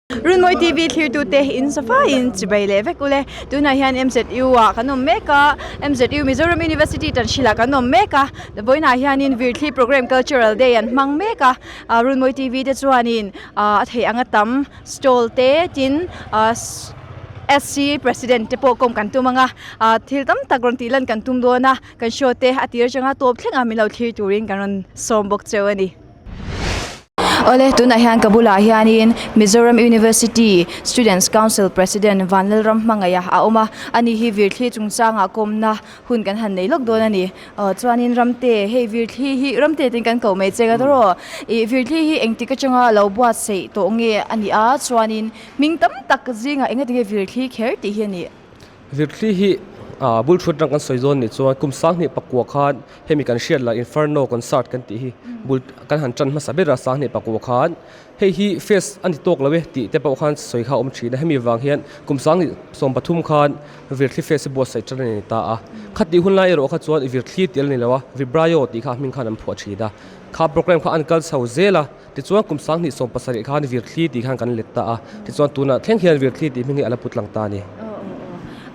Runmawi TV thlirtute in safaiin chibai leh vek ule. Tunah hian MZU ah kan awm mek a, MZU Mizoram University Tanhril ah kan awm mek a. Vawiinah hianin Virthli Programme Cultural Day an hmang mek a. Runmawi TV te chuanin a theih anga tam stall te tin SC President te pawh kawm kan tum ang a, thil tam tak rawn tih lan kan tum dawn a, kan show te a tir atanga tawp thleng a min lo thlir turin kan rawn sawm bawk cheu a ni. Awle tunah hian ka bulah hianin Mizoram University Students Council President Vanlalram Hmangaih a awm a, ani hi Virthli chungchangah kawmna hun kan han nei lawk dawn a ni. Aw chuanin Ramte hei Virthli hi Ramte tiin kan koh mai che ka tawrh aw. Ih Virthli hi engtik atanga lo buatsaih tawh nge a nih a chuanin hming tam tak zingah engati nge Virthli kher tih hi a nih. Virthli hi ah bul thut rang kan sawi zawn nih chuan kum sanghnih pakua khan hemi kan hriat lah Inferno concert kan tih hi bul kan han tan hmasa ber a sanghnih pakua khan hei hi fest a ni tawk lo e tih te pawh khan sawi kha a awm thin a hemi vang hian kum sanghnih sawmpathum khan Virthli fest hi buatsaih tan a ni ta a khatih hun lai erawh kha chuan Virthli tih a la ni lo a Vibrayo tih kha a hming khan an phuah thin a kha programme kha an kal chho zel a. Tichuan kum 2017 khan Virthli tih khan kan let ta a, tichuan tunah thleng hian Virthli tih hming hi a la put lang ta a ni.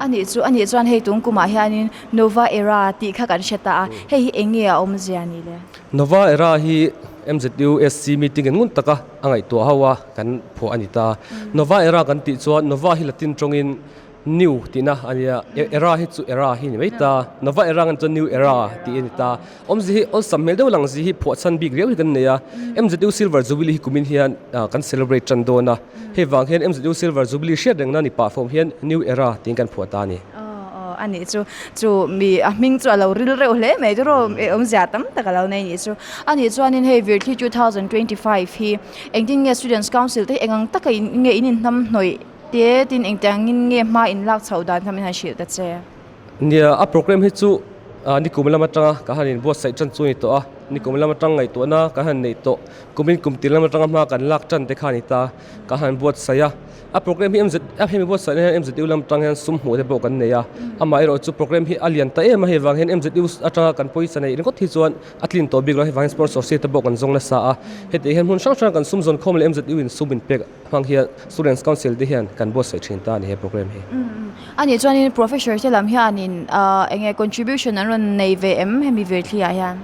A nih chu, a nih chuan hei tung kumah hianin Nova Era tih kha kan hre ta a, hei hi eng nge a awmzia ni le? Nova Era hi MZUSC meeting in ngun taka a ngaihtuah ho a kan phuah a ni ta. Nova Era kan tih chuan Nova hi Latin tawngin New tihna a nia, era hi chu era hi ni mai ta, Nova era ngan chuan new era tih a ni ta. Awmzi hi awlsam hmel deuh lang zi hi phuahchhan bik riau hi kan nei a, MZU Silver Jubilee hi kumin hian kan celebrate tan dawn a, hei vang hian MZU Silver Jubilee hriat reng na ni pah fawm hian new era tiin kan phuah ta a ni. Aw a nih chu, chu mi a hming chu a lo ril reuh hle mai chu rawh, awmzia tam tak a lo nei nih chu. A nih chuanin hei Virthli 2025 hi engtin nge Students Council te hi engang taka nge in inhnamhnawih? Te tin engtiangin nge hma in lak chhoh dan kha min han hrilh ta che? Nia, a program hi chu nikum lam atanga ka han inbuatsaih tan chu a ni tawh a, nikum lam atang ngaihtuahna kan han neih tawh, kumin kum tir lam atanga hma kan lak tan te kha a ni ta, ka han buatsaih a. A program hi MZ, a hemi buatsaihna hian MZU lam atang hian sum hmuh te pawh kan nei a, amaherawh chu program hi a lian ta em a, hei vang hian MZU atanga kan pawisa neih ringawt hi chuan a tlin tawh bik lo, hei vang hian sponsorship te pawh kan zawng nasa a, hetiang hian hmun hrang hrang kan sum zawn khawm leh MZU in sum inpek Hmang hian Students Council te hian kan buatsaih thin ta a ni he program hi. A nih chuanin Professor te lam hianin eng nge contribution an rawn nei ve em hemi Virthli ah hian?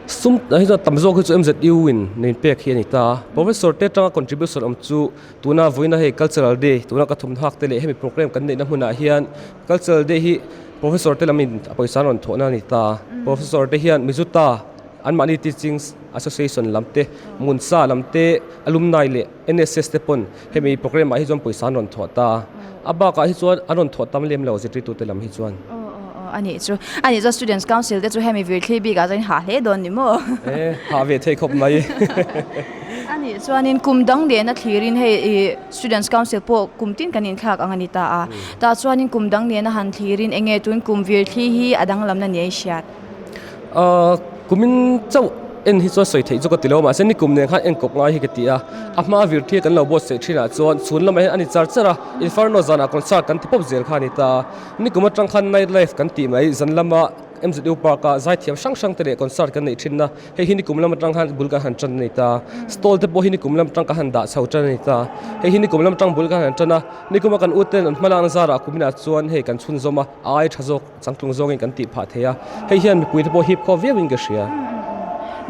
Sum hi chuan tam zawk hi chu MZU in min pek hi a ni ta a. Professor te atanga contribution awm chu tuna vawiina hei Cultural Day tuna ka thawmhnaw hak te leh hemi program kan neihna hmunah hian Cultural Day hi Professor te lamin a pawisa an rawn thawhna a ni ta a. Professor te hian Mizuta Anmahni Teaching Association lam te, Munsa lam te, Alumni leh NSS te pawn hemi programme ah hi chuan pawisa an rawn thawh ta a. A bakah hi chuan an rawn thawh tam lem lo zirtirtu te lam hi chuan. Aw aw aw a nih chu. A nih chuan Students Council te chu hemi virthli bikah chuan hah hle dawn ni maw? E, hah ve thei khawp mai. A nih chuanin kum dang nena thlirin hei ih Students Council pawh kum tin kan inthlak ang a ni ta a. Tah chuanin kum dang nena han thlirin enge tun kum virthli hi a danglamna ni a i hriat? Ahh kumin chauh en hi chuan sawi theih chu ka ti lo a mahse nikum nen khan enkawp ngai hi ka ti a a hma vir thil kan lo buatsaih thinah chuan chhun lamah hian a ni char char a inferno zanah concert kan ti pawp zel kha a ni ta a nikum atang khan night life kan tih mai zan lama M_Z_U park ah zaithiam hrang hrang te leh concert kan neih thin a hei hi nikum lam atang khan bul kan han tan a ni ta stall te pawh hi nikum lam atang kan han dah chho tan a ni ta hei hi nikum lam atang bul kan han tan a nikum a kan u ten an hma lakna zarah kuminah chuan hei kan chhunzawm a a ai tha zawk. Changtlung zawngin kan tih phah thei a, hei hian mipui te pawh hip khawp viauin ka hria.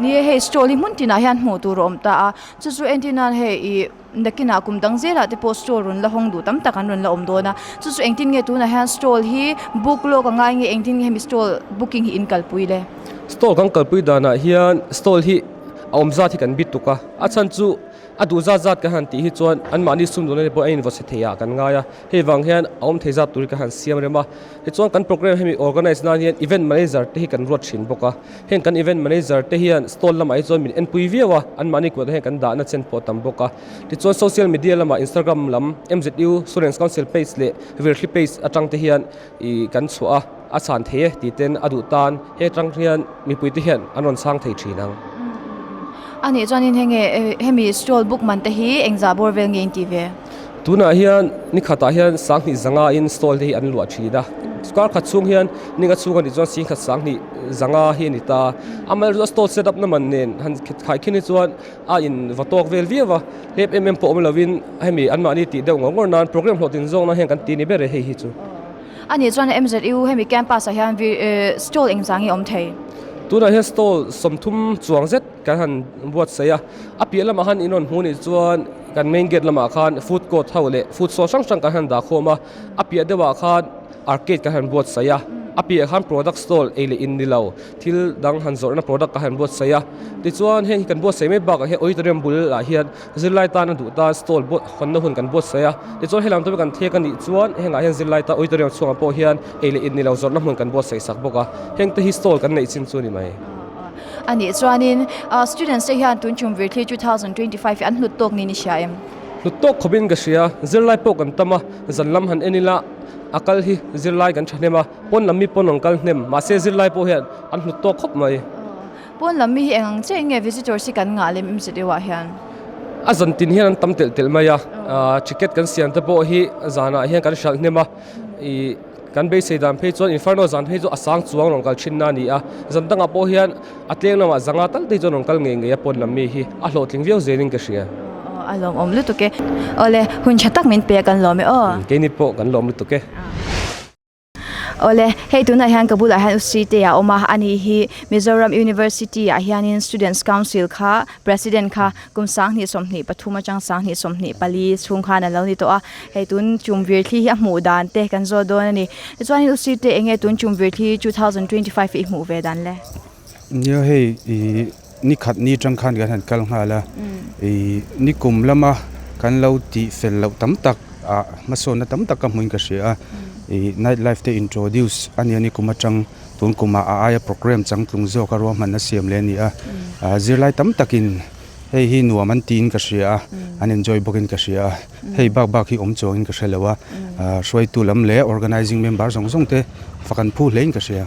Ni e, hei stall hi hmun tinah hian hmuh tur a awm ta a, chu chu entirnan hei ih nakinah kum dang zelah te pawh stall rawn la hawng duh tam tak an rawn la awm dawn a, chu chu engtin nge tunah hian stall hi book lawk a ngai nge engtin nge hemi stall booking hi in kalpui le? Stall kan kalpui danah hian stall hi a awm zat hi kan bit tuk a, a chhan chu a duh zat zat kan han tih hi chuan anmahni sum duhna te pawh a invaw chhe thei ah kan ngai a, hei vang hian a awm thei zat tur hi kan han siam rem a. Tichuan kan programme hemi organise nan hian event manager te hi kan ruat thin bawk a, heng kan event manager te hian stall lamah hi chuan min enpui viau a, anmahni kutah hian kan dahna chen pawh a tam bawk a. Tichuan social media lamah Instagram lam MZU Students Council page leh Virthli page atang te hian ih kan chhuah a, a chhan thei e tih ten a duh tan he atang hian mipui te hian an rawn chhang thei thin ang. A nih chuanin heng nge hemi stall book man te hi engzah bawr vel nge in tih ve? Tunah hian ni khatah hian sanghnih zanga in stall te hi an luah thin a. Kar khat chhung hian ninga chhung a nih chuan singkhat sanghnih zanga hi a ni ta. Amaherawhchu a stall set up na man nen han khai khin hi chuan a in va tawk vel viau a, hlep em em pawh awm lovin hemi anmahni tih deuh ngawr ngawr nan program hlawhtlin zawk nan hian kan ti ni ber e hei hi chu. A nih chuan MZU hemi campus ah hian stall engzah nge awm thei? Tunah hian stall sawmthum chuang zet kan han buatsaih a, a piah lamah khan in rawn hmuh nih chuan kan main gate lamah khan food court ho leh food stall hrang hrang kan han dah khawm a, a piah deuhah khan arcade kan han buatsaih a, a piah khan product stall ei leh in ni lo thil dang han zawrhna product kan han buatsaih a, tichuan heng hi kan buatsaih mai bakah hian auditorium bulah hian zirlai tan a duh tan stall buat hawnna hun kan buatsaih a, tichuan helam te pawh kan thek a nih chuan hengah hian zirlai tan auditorium chhungah pawh hian ei leh in ni lo zawrhna hmun kan buatsaih sak bawk a, heng te hi stall kan neih chin chu a ni mai. A nih chuanin students te hian tun chum virthli 2025 hi an hlut tawk niin i hria em? Hlut tawk khawpin ka hria, zirlai pawh kan tam a, zan lam han en ila a kal hi zirlai kan thahnem a, pawn lam mi pawn an kal hnem, mahse zirlai pawh hian an hlut tawk khawp mai. Pawn lam mi hi eng ang chiah nge visitors hi kan ngah lem MZU ah hian? A zan tin hian an tam telh telh mai a, ticket kan siam te pawh hi zanah hian kan hralh hnem a, ih kan beisei dan phei chuan Inferno zan phei chu a sang chuang rawn kal thin na a ni a, zan dangah pawh hian a tleng lamah zanga tal te hi chuan rawn kal ngei ngei a pawn lam mi hi a hlawhtling viau zelin ka hria. A lawmawm lutuk e. Awle, hun tha tak min pe a kan lawm e aw. Keini pawh kan lawm lutuk e. Awle, hei tunah hian ka bulah hian UCT a awm a, ani hi Mizoram University ah hianin Students Council kha President kha kum 2023 atang 2024 chhung khan a lo ni tawh a, hei tun chumvir thli hi a hmuh dan te kan zawt dawn a ni. Tichuanin UCT enge tun chumvir thli 2025 hi i hmuh ve dan le? Nia hei ih ni khat ni atang khan kan han kal nghal a, ih ni kum lama kan lo tih fel loh tam tak ah hmasawnna tam tak ka hmuin ka hria a, ih night life te introduce a nia ni kum atang tun kumah a aia program changtlung zawk a ruahmanna siam leh a ni a, ah zirlai tam takin hei hi nuam an tiin ka hria a, an enjoy bawkin ka hria a, hei bak bak hi awm chuangin ka hre lo a, ah hruaitu lam leh organizing member zawng zawng te fak an phu hlein ka hria.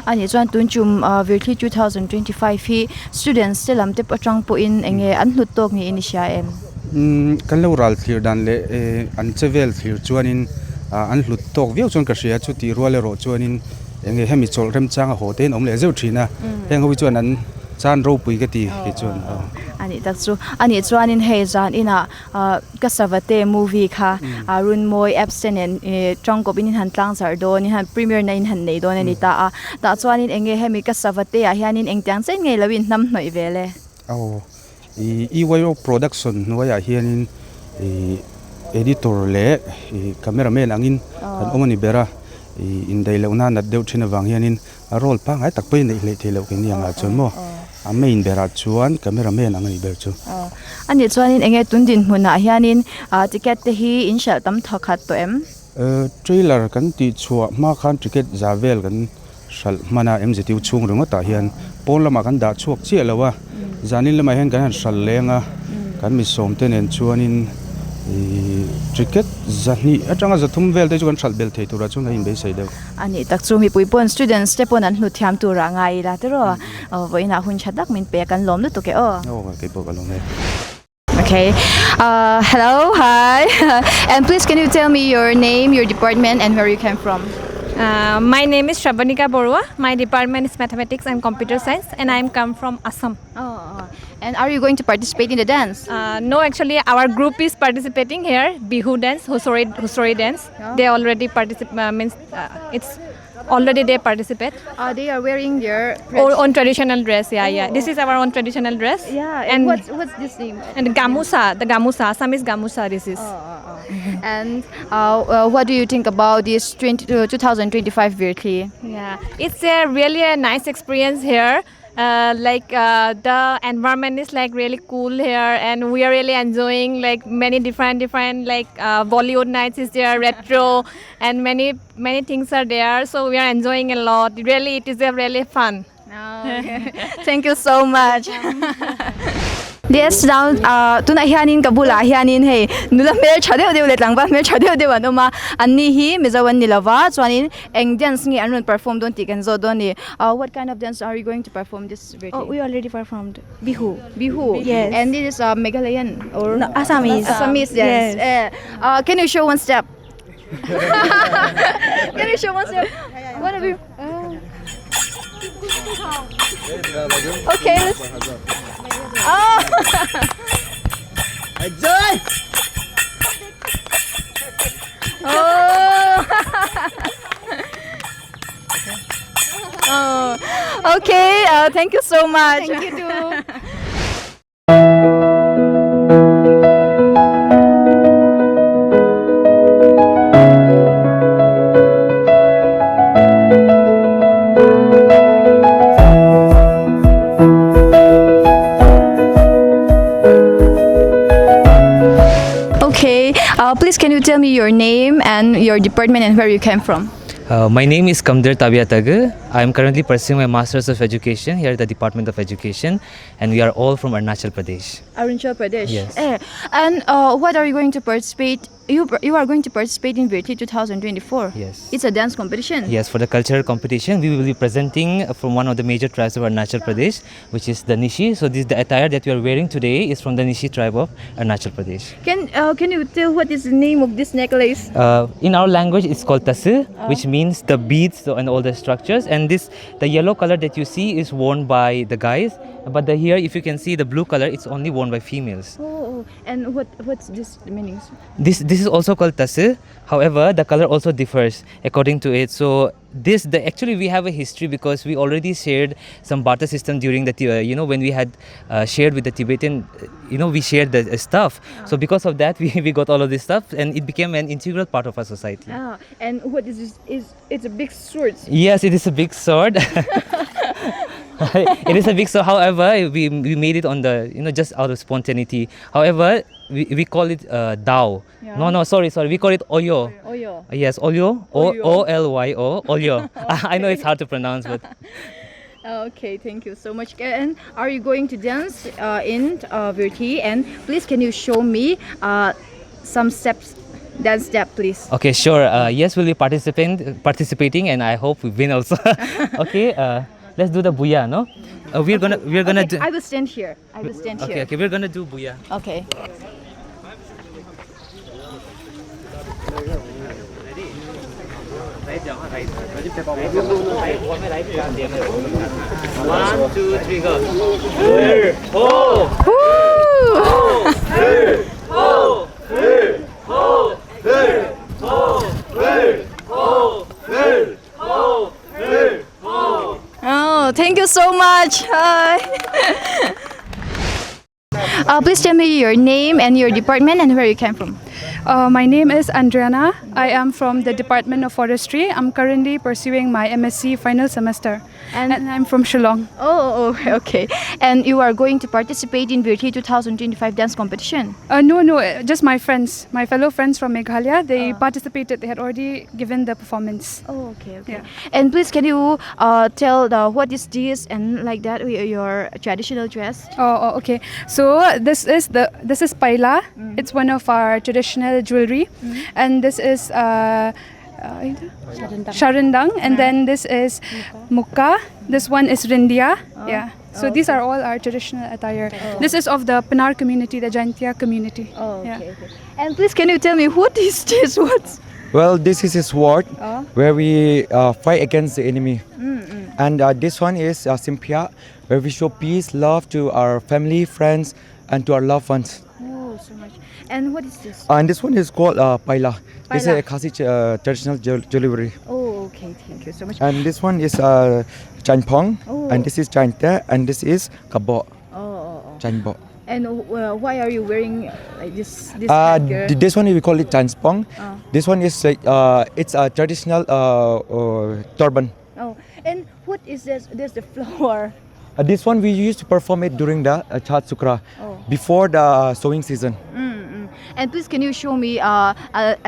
A nih chuan tun chum Virthli 2025 hi students te lam te atang pawhin eng nge an hlut tawk niin i hria em? Umm kan lo ral thlir dan leh an che vel thlir chuanin an hlut tawk viau chuan ka hria chutih rual erawh chuanin eng nge hemi chawlh remchang a haw te an awm leh zeuh thin a heng ho hi chuan an chan ropui ka ti kei chuan. A nih tak chu a nih chuanin hei zan inah Ka Savate movie kha Runmawi apps te nen tangkawp in han tlang zarh dawn in han premiere na in han nei dawn a ni ta a tah chuanin eng nge hemi Ka Savate ah hianin engtiang chen nge lo in hnam hnawih vel e. Aw ih EYO production hnuaiah hianin ih editor leh ih cameraman angin kan awm a ni ber a ih indaih lohna nat deuh thin avang hianin A role pangngai tak pawhin neih hleih theih loh keini angah chuan maw a main berah chuan camera man ang a nih ber chu. A nih chuanin enge tun dinhmunah hianin ticket te hi in hralh tam thaw khat tawh em? Trailer kan tih chhuah hma khan ticket za vel kan hralh hman a MZU chhung ringawtah hian pawn lamah kan dah chhuak chiah lo a, zanin lamah hian kan han hralh leng a, kan misawmte nen chuanin ih ticket zahnih atanga zathum vel te chu kan hralh belh thei turah chuan kan inbeisei deuh. A nih tak chu mipui pawn students te pawn an hlut thiam tur ah ngai ila tiraw aw vawiinah hun tha tak min pe a kan lawm lutuk e aw. Aw kei pawh ka lawm e. Okay hello hi and please can you tell me your name your department and where you came from. My name is Srabanika Barua my department is mathematics and computer science and I am come from Assam. And are you going to participate in the dance? No, actually our group is participating here, Bihu dance, Husori, Husori dance. They already participate, means it's already they participate. They are wearing their own traditional dress, yeah, yeah. This is our own traditional dress. Yeah, and, and what's, what's this name? And gamusa, the gamusa, Assamese gamusa this is. And what do you think about this 20, 2025 Virthli? Yeah, it's a really a nice experience here. Like the environment is like really cool here and we are really enjoying like many different different like Bollywood nights is there, retro and many many things are there so we are enjoying a lot. Really it is a really fun. Thank you so much. Yes, now tunah hianin ka bulah hianin hei nula hmel tha deuh deuh leh tlangval hmel tha deuh deuh an awm a anni hi Mizo an ni lova chuanin eng dance nge an rawn perform dawn tih kan zawt dawn a ni. What kind of dance are you going to perform this birthday? Oh, we already performed Bihu. Bihu? Yes. And this is Meghalayan or? No, Assamese. Assamese dance. Yes. Can you show one step? Can you show one step? One of you. Okay, let's. Oh. Oh. Oh. Okay, thank you so much. Thank you too. Okay, please can you tell me your name and your department and where you came from? My name is Kamdar Tabiataga. I am currently pursuing my Masters of Education here at the Department of Education, and we are all from Arunachal Pradesh. Arunachal Pradesh. Yes. Eh, and what are you going to participate? You are going to participate in Virthli 2024. Yes. It's a dance competition. Yes, for the cultural competition, we will be presenting from one of the major tribes of Arunachal Pradesh, which is the Nishi. So this the attire that we are wearing today is from the Nishi tribe of Arunachal Pradesh. Can you tell what is the name of this necklace? In our language, it's called tasu, which means the beads and all the structures. And this, the yellow color that you see is worn by the guys, but the here, if you can see the blue color, it's only worn by females. Oh, and what's this meaning? This is also called tasu. However, the color also differs according to it. So this, the actually we have a history because we already shared some barter system during the when we had shared with the Tibetan, we shared the stuff. So because of that, we got all of this stuff, and it became an integral part of our society. And what is this? Is it's a big sword? Yes, it is a big sword. It is a big sword. However, we made it on the, just out of spontaneity. However, we call it Dao. Yeah. No, no, sorry, sorry. We call it Oyo. Oyo. Yes, Olyo. Olyo. O L Y O. Olyo. I know it's hard to pronounce, but. Okay, thank you so much. And are you going to dance in Virthli? And please, can you show me some steps? Dance step, please. Okay, sure. Yes, we'll be participating, and I hope we win also. Okay, let's do the Buya, no? We're going to Okay, do. I will stand here. I will stand Okay, here. okay, we're going to do Buya. Okay. 1, 2, 3, go. 4, Woo! 3, 4, 3, 4, 3, 4, 3, 4, 3, 4, 3, 4. Oh, thank you so much. Hi. Please tell me your name and your department and where you came from. My name is Andriana. I am from the Department of Forestry. I'm currently pursuing my MSc final semester. And I'm from Shillong. Oh, okay. And you are going to participate in Virthli 2025 dance competition? No, no, just my friends, my fellow friends from Meghalaya. They participated. They had already given the performance. Oh, okay, okay. Yeah. And please, can you tell what is this and like that, your traditional dress? Oh, okay. So this is paila. It's one of our traditional jewelry, and this is Sharindang, and then this is Mukka. This one is Rindia. Yeah. So these are all our traditional attire. This is of the Pinar community, the Jaintia community. Oh, Yeah. okay, okay. And please, can you tell me what is this? What? Well, this is a sword where we fight against the enemy. And this one is Simpia, where we show peace, love to our family, friends, and to our loved ones. Oh, so much. And what is this? And this one is called Paila. This is Paila. a Khasi traditional jewelry. Oh, okay. Thank you so much. And this one is Chanpong, Oh. and this is Chante, and this is Kabo. Oh. Chanbo. And why are you wearing like this? This headgear? This one we call it Chanspong. Oh. This one is like it's a traditional turban. Oh, and what is this? There's the flower. This one we used to perform it during the Chat Sukra, before the sowing season. And please, can you show me a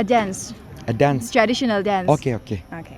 dance? A dance. Traditional dance. Okay, okay. Okay.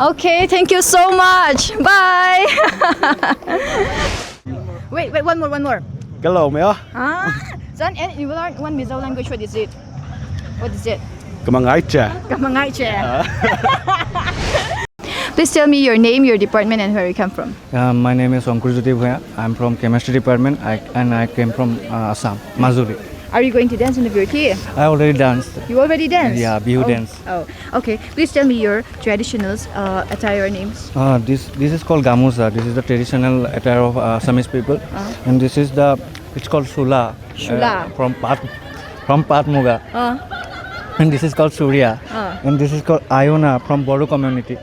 Okay, thank you so much. Bye. wait, wait, one more, one more. Ka lo mai a. Ah, chuan and you learn one Mizo language. What is it? What is it? Ka mangai che. Ka mangai che. Please tell me your name, your department, and where you come from. Uh, my name is Ankur Jyoti Bhuya. I'm from chemistry department I, and I came from uh, Assam, Majuli. Are you going to dance in the Virki? I already danced. You already dance? Yeah, Bihu oh. dance. Oh, okay. Please tell me your traditional uh, attire names. Uh, this this is called gamusa. This is the traditional attire of uh, Assamese people, Uh. and this is the it's called sula. Shula. Uh, from Pat from Patmuga. Uh. And this is called Surya. Uh. And this is called Iona from Bodo community.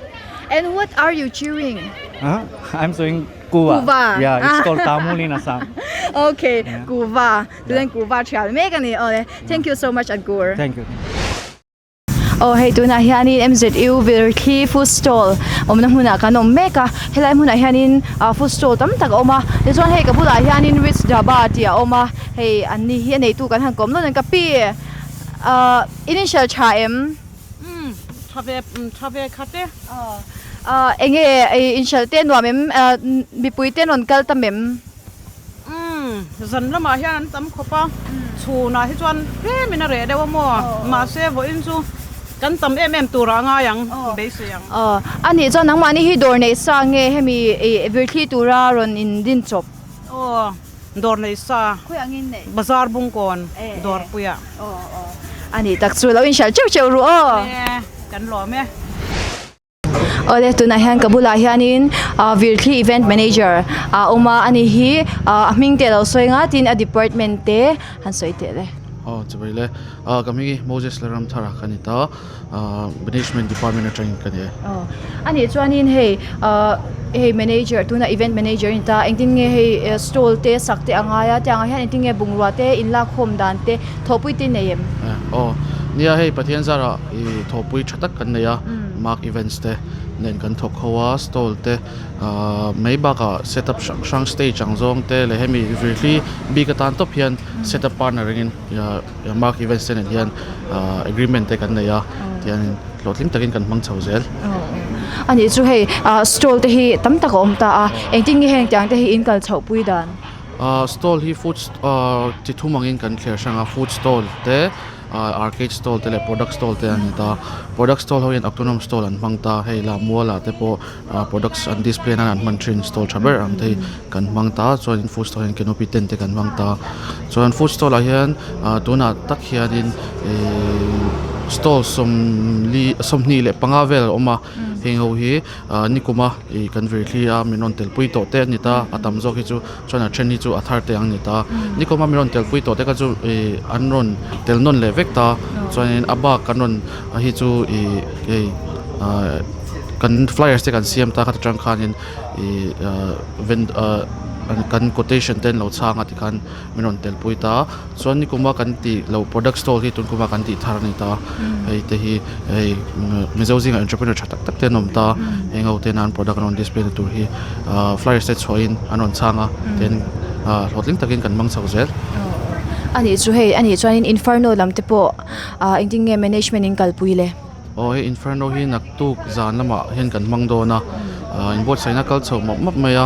And what are you chewing? Huh? I'm showing Kuva. Kuva. Yeah, it's called Tamul in Assam. Okay, Kuva. Tuan Kuva thial mek ani. Ole, thank you so much Ankur. Thank you. Aw hei tunah hianin MZU Virthli food stall awmna hmunah kan awm mek a, helai hmunah hianin ah food stall tam tak a awm a, tichuan hei ka bulah hianin Rich Dhaba tih a awm a, hei an ni hi a neitu kan han kawm dawn a ni ka pi ah initial tha em? Umm tha ve tha ve khat e. Aw enge initial te nuam em mipui te rawn kal tam em? Umm zan lamah hian an tam khawp a, chhunah hi chuan tlemin a reh deuh a maw mahse vawiin chu kan tam em em turah a ngai ang beisei ang. Aw anih chuan nangmahni hi dawr neih sa nge hemi virthli tura rawn indin chawp? Aw Dawr nei sa. Khawi angin nei? Bazar Bungkawn dawrpuiah. Aw aw. A nih tak chu lo inhriat teuh teuh ru aw. E, kan lawm e. Awle tunah hian ka bulah hianin Virthli event manager a awm a, ani hi a hming te lo sawi nga tin a department te han sawi teh le. Aw chibai le. Ka hming hi Moses Laramthara ka ni ta. Management department atangin ka ni e. Aw a nih chuanin hei hei manager tuna event manager a ni ta engtin nge hei stall te sak te a ngai a tiang ah hian engtin nge bungrua te in lak khawm dan te thawhpui te nei em? Aw nia hei Pathian zarah ih thawhpui tha tak kan nei a mark events te nen kan thawk ho a stall te mai bakah setup hrang hrang stage ang zawng te leh hemi virhli bik atan tawp hian setup partner angin Mark Evans te nen hian agreement te kan nei a, tihianin hlawhtling takin kan hmang chho zel. A nih chu hei stall te hi tam tak a awm ta a, engtin nge heng tiang te hi in kal chhoh pui dan? Stall hi food chi thum angin kan thler hrang a, food stall te, arcade stall te leh product stall te an ni ta. Product stall ho hian octonom stall an hmang ta, hei lah mualah te pawh products an display nan an hman thin stall tha ber ang te hi kan hmang ta chuanin food stall ah hian canopy tent te kan hmang ta chuan food stall ah hian ah tunah tak hianin ihh stall sawmli sawmhnih leh panga vel a awm a heng ho hi ah nikuma ih kan vir thli a min rawn telpui tawh te a ni ta a tam zawk hi chu chuan a then hi chu a thar te ang a ni ta nikuma min rawn telpui tawh te kha chu ih an rawn tel nawn leh vek ta chuanin a bak kan rawn hi chu ih hei ah. Kan flyers te kan siam ta kha ta tang khanin ih ah ven ah kan quotation te an lo chhang a tikhan min rawn tel pui ta chuan nikuma kan tih loh product stall hi tunkuma kan tih thar a ni ta hei te hi hei mizo zingah entrepreneur tha tak tak te an awm ta heng ho tena an product an rawn display na tur hi ah flyers te chhuahin an rawn chhang a tin ah hlawhtling takin kan hmang chho zel. Anih chu hei anih chuanin inferno lam te pawh ah engtin nge management in kalpui le? Aw hei inferno hi naktuk zan lamah hian kan hmang dawn a ah inbuatsaihna kal chho mawp mawp mai a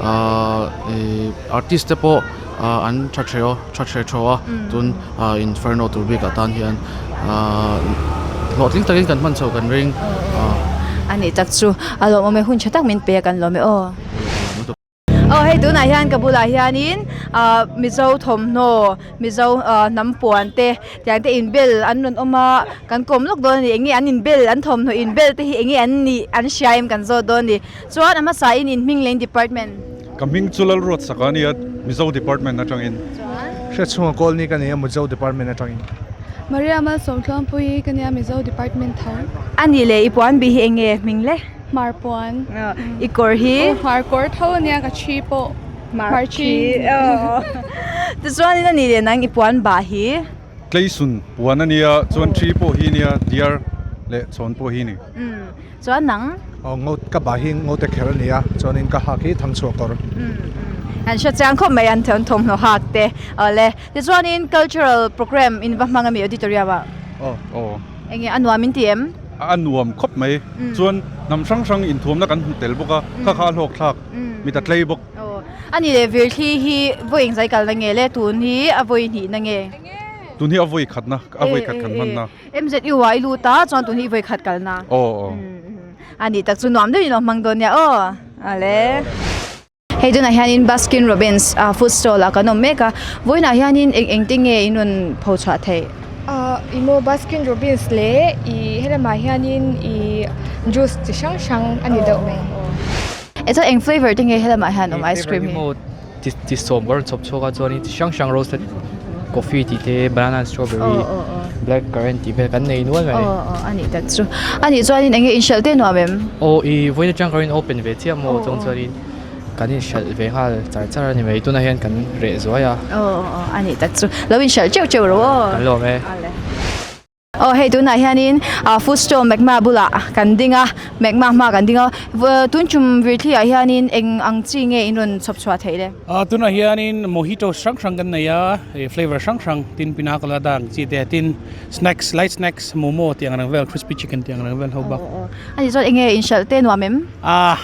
ah ih artist te pawh ah an tha theu tha thre thaw a tun ah inferno tur bikah tan hian ah hlawhtling takin kan hman chho kan ring ah. A nih tak chu a lawmawm e hun tha tak min pe a kan lawm e aw. Aw hei tunah hian ka bulah hianin ah mizo thawmhnaw mizo ah hnam puan te tiang te inbel an rawn awm a kan kawm lawk dawn a ni eng nge an inbel an thawmhnaw inbel te hi eng nge an nih an hria em kan zawt dawn a ni chuan a hmasa in inhming leh in department. Ka hming chu Lalruat sak a nia Mizo department atangin. Hriatchhunga Kawlni ka nei a Mizo department atangin. Maria Malsawmtluangpuii ka nia Mizo department tho. A nih leh i puan bih hi eng nge hming le? Hmar puan. I kawr hi? Aw hmar kawr tho a nia ka thi pawh. Hmar thi. Tichuanin a nih leh nang i puan bah hi? Tleisun puan a nia chuan thi pawh hi nia diar leh chhawn pawh hi ni. Chuan nang? Aw ngo ka bah hi ngote kher a nia chuanin ka hak hi thangchhuah kawr. An hre chiang khawp mai an thawmhnaw hak te awle tichuanin cultural program in va hmang ami auditorium ah. Aw. Aw. Enge a nuam in ti em? A nuam khawp mai. Chuan hnam hrang hrang inthuamna kan hmu tel bawk a, kha kha a hlawk thlak, mit a tlei bawk. Aw. Ani leh Virthli hi vawi engzai kalna nge le? Tun hi a vawi hnihna nge? Tun hi a vawi khatna, a vawi khat kan hmanna. MZU ah i lut a, chuan tun hi i vawi khat kalna. Aw aw. Ani tak chu nuam deuhin lo hmang dawn nia aw. Ale. Hei tunah hianin Baskin Robbins ah food stall ah kan awm mek a, vawiinah hianin eng eng te nge in rawn pho chhuah theih? Ah ih maw Baskin Robbins leh ih helamah hianin ih juice chi hrang hrang a ni deuh mai. E chuan eng flavour te nge helamah hian awm ice cream hi? Maw chi chi sawm ka rawn chhawp chhuak a chuanin chi hrang hrang roasted coffee tih te banana and strawberry black currant tih vel kan nei nual mai. Aw aw a nih tak chu. A nih chuanin eng nge inhralh te nuam em? Aw ih vawiin atang ka rawn open ve chiah maw chuang chuanin kan inhralh ve nghal char char a ni mai tunah hian kan reh zuai a. Aw aw a nih tak chu. Lo inhralh teuh teuh rawh aw. Kan lawm e. Aw hei tunah hianin ah food stall magma bulah kan ding a magma hma kan ding a tun tum virthli ah hianin eng ang chi nge in rawn chhawp chhuah theih le? Ah tunah hianin mojito hrang hrang kan nei a ih flavour hrang hrang tin pina colada ang chi te tin snacks light snacks momo tih ang reng vel crispy chicken tih ang reng vel ho bak. Ani chuan eng nge inhralh te nuam em? Ah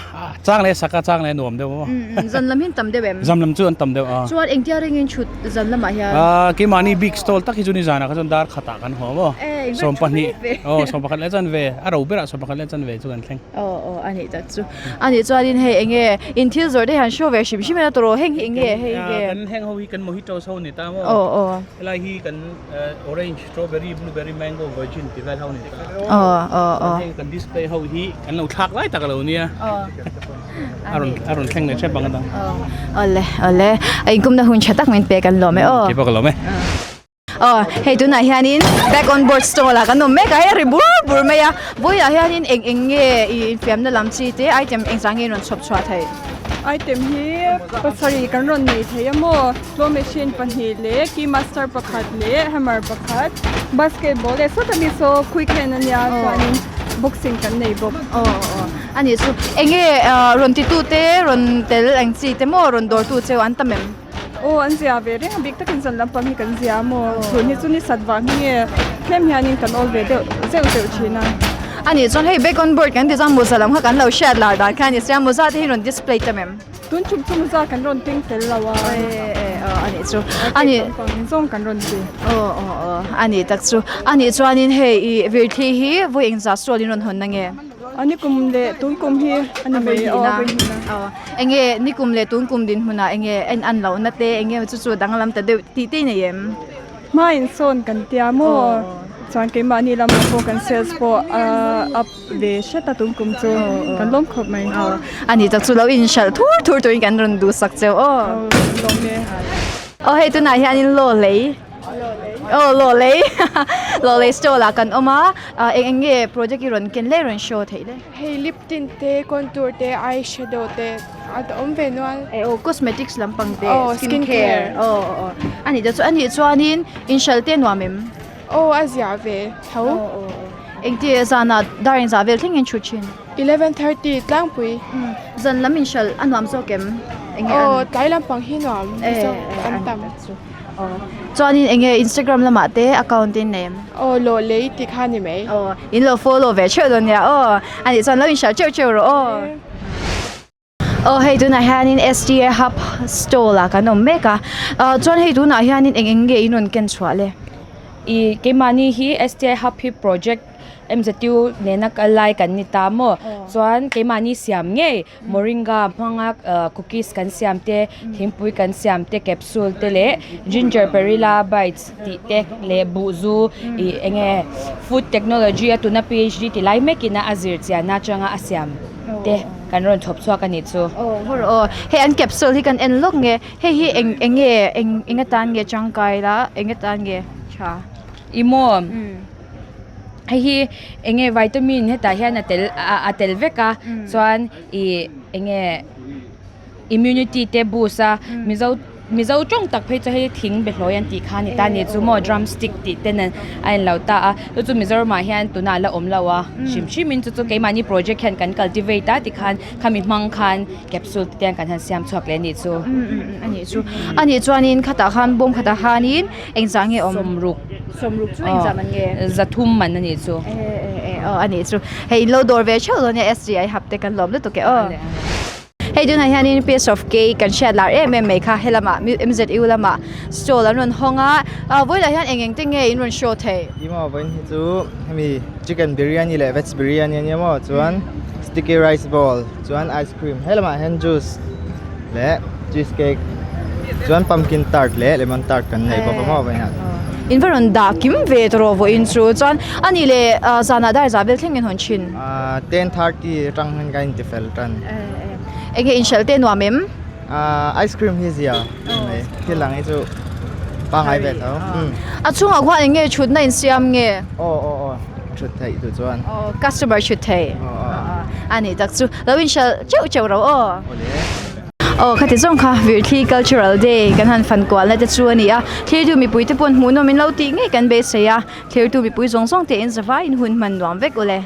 chang leh sak a chang leh nuam deuh a. Zan lam hi an tam deuh em? Zan lam chu an tam deuh a. Chuan engtia ringin thut zan lamah hian? Ah keimahni big stall tak hi chu nizanah kha chuan dar khatah kan haw maw? 12 aw 11 leh chuan ve a ro berah 11 leh chuan ve chu kan thleng. Aw aw a nih tak chu. A nih chuanin hei eng nge in thil zawrh te hian show ve hrim hrim ila tawh rawh heng hi eng nge hei nge? Kan heng ho hi kan mojitos ho ni ta maw? Aw aw. Helai hi kan orange, strawberry, blueberry, mango, virgin tih vel ho ni ta. Aw aw aw. Heng kan display ho hi kan lo thlak lai tak a lo nia. Aw. A rawn a rawn thleng leh hrep ang a dang. Aw awle awle a inkumna hun tha tak min pek an lawm e aw. Keipawh ka lawm e. Aw hei tunah hianin back on board stall ah kan awm mek a hei a ri bur bur mai a vawilah hianin eng eng nge ih infiamna lam chi te item eng zah nge in rawn chhawp chhuah theih? Item hi pasarih kan rawn nei thei a maw? Claw machine pahnih leh key master pakhat leh hammer pakhat basketball leh sawta mi saw quick hand a nia chuanin boxing kan nei bawk. Aw aw a nih chu eng nge rawn ti tu te rawn tel eng chi te maw rawn dawr tu cheu an tam em? Aw an zia ve reng a bik takin zan lampang hi kan zia maw chhun hi chu ni sat vang hi nge tlem hianin kan awl ve deuh zeuh zeuh thin a. A nih chuan hei back on board kan ti chuan mawza lam kha kan lo hriat lar dan kha a ni sia mawza te hi rawn display tam em? Tun chhuk chu mawza kan rawn keng tel lo a. A nih chu. A nih. Zawng kan rawn ti. Aw aw aw a nih tak chu. A nih chuanin hei ih virthli hi vawi engzah sawl in rawn hawn na nge? A nikum leh tun kum hi a ni mai aw a vawi hnih na. Aw enge nikum leh tun kum dinhmunah enge en an lohna te enge chu chu danglam ta deuh tih te i nei em? Hma in sawn kan tia maw? Chuan keimahni lamah pawh kan sales pawh a up ve hret a tum kum chu kan lawm khawp mai. A ni tak chu lo inhralh thur thur turin kan rawn duhsak cheu aw. Lawm e. Aw hei tunah hianin law lei aw law lei law lei stall ah kan awm a eng eng nge project i rawn ken le rawn show theih le. Hei lip tint te contour te eye shadow te a awm ve nual. E aw cosmetics lampang te skin care aw aw a nih te chu a nih chuanin inhralh te nuam em. Aw a ziah ve tho. Engti zanah dar engzah vel thleng in thut thin? 11:30 tlangpui. Zan lam inhralh a nuam zawk em? Enge an? Aw tlai lampang hi nuam zawk an tam. Aw chuanin enge Instagram lamah te account in nei em? Aw lawh lei tih kha ni mai. Aw in lo follow ve theuh dawn nia aw. Anih chuan lo inhralh teuh teuh rawh aw. Aw hei tunah hianin STA hub stall ah kan awm mek a ah chuan hei tunah hianin eng eng nge in rawn ken chhuah le? Ih keimahni hi STA hub hi project M_Z_U nena kal lai kan ni ta maw chuan keimahni siam ngei moringa hmanga ah cookies kan siam te thingpui kan siam te capsule te leh ginger perilla bites tih te leh buhzu ih eng nge food technology a tuna P_H_D ti lai mekin a a zir chian na atanga a siam te kan rawn chhawp chhuak a nih chu. Aw hawr aw hei an capsule hi kan en lawk nge hei hi eng eng nge eng eng atan nge tangkai la eng atan nge tha. I maw hei hi eng nge vitamin hetah hian a tel a tel vek a chuan ih eng nge immunity te boost a mizo. Mizo tawng tak phei chu hei thing behlawi an tih kha a ni ta a ni chu maw drumstick tih ten a in lo ta a chu chu Mizoramah hian tunah a la awm lo a hrim hrim in chu chu keimahni project hian kan cultivate a tikhan khami hmang khan capsule te hian kan han siam chhuak leh a nih chu. A nih chu a nih chuanin khatah khan bawm khatah khanin engzah nge awm? Sawmruk. Sawmruk chu engzah man nge? Zathum man a nih chu. Aw a nih chu hei in lo dawr ve theuh dawn nia SGI hub te kan lawm lutuk e aw. Hei tunah hianin piece of cake kan hriat lar em em mai kha helamah MZU lamah stall an rawn hawng a ah vawilah hian eng eng te nge in rawn show thei? Ih maw vawiin hi chu hemi chicken biryani leh veg biryani ania maw chuan sticky rice ball chuan ice cream helamah hian juice leh cheese cake chuan pumpkin tart leh lemon tart kan nei bawk a maw vawiin ah. In va rawn dah kim ve tawh vawiin chu chuan a nih leh zanah dar zah vel thleng in hawn thin. Ahh 10:30 atang hian ka inti fel tan. Enge inhralh te nuam em? Ahh ice cream hi zia mai thil ang hi chu pangngai ve tho. A chhungah khuan enge thutna insiam nge? Aw aw aw thut theih duh chuan. Aw customer thut thei. A nih tak chu lo inhralh teuh teuh ro aw. Aw khati zawng kha Virthli Cultural Day kan han fan kualna te chu a ni a, thirtu mipui te pawn hmuhnawm in lo tih ngei kan beisei a, thirtu mipui zawng zawng te in zavaiin hun hman nuam vek ule.